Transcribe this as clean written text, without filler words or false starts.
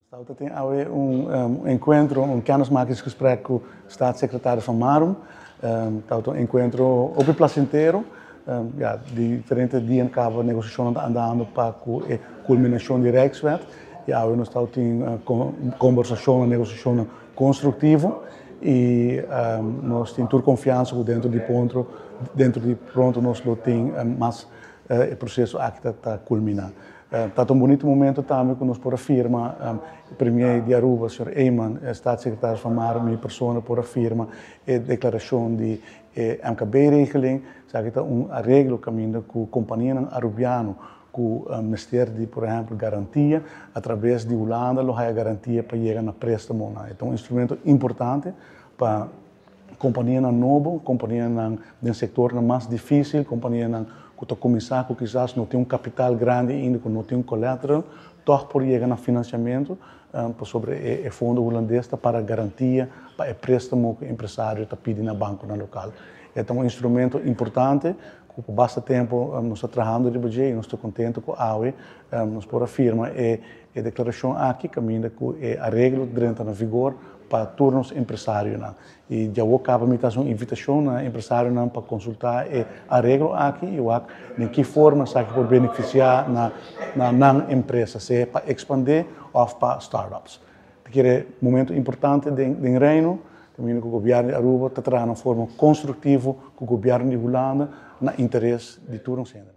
Nos tin awe un encuentro, un kennismakingsgesprek cu staatssecretaris Van Marum. Ta un encuentro hopi placentero. Ja, diferente dia caba negociacion ta andando pa e culminacion di Rijkswet. Y awe nos tin conversacion, negociacion constructivo y nos tin tur confiansa cu dentro di pronto nos lo tin mas e proceso aki ta culmina. Ta un bunita momento tambe cu nos por a firma, premier di Aruba, señor Eman, staatssecretaris Van Marum, mi persona por a firma e declaracion di MKB-regeling, esaki ta un areglo caminda cu compania arubiano cu mester di, por ehempel, garantia, atraves di Hulanda lo haya garantia pa yega na prestamo. Anto, un instrumento importante pa compania nobo, compania den sector mas dificil, compania cu ta cuminsa, cu kisas no tin un capital grandi ainda, cu no tin un collateral, toch por yega na financiamento sobre e fondo hulandes pa garantia pa e prestamo cu e empresario ta pidi na banco na local. Anto, un instrumento importante, cu pa basta tempo nos ta trahando riba y nos ta contento cu awe nos por a firma e declaracion aki, caminda cu e areglo ta na vigor pa tur nos empresarionan. Y ya caba mi ta un invitacion na empresarionan pa consulta e areglo aki y wak den ki forma esaki por beneficia na empresa, sea pa expande of pa startups. Kier momento importante den Reino, tambe cu gobierno di Aruba ta trahando di forma constructivo cu gobierno di Hulanda na interes di tur hende.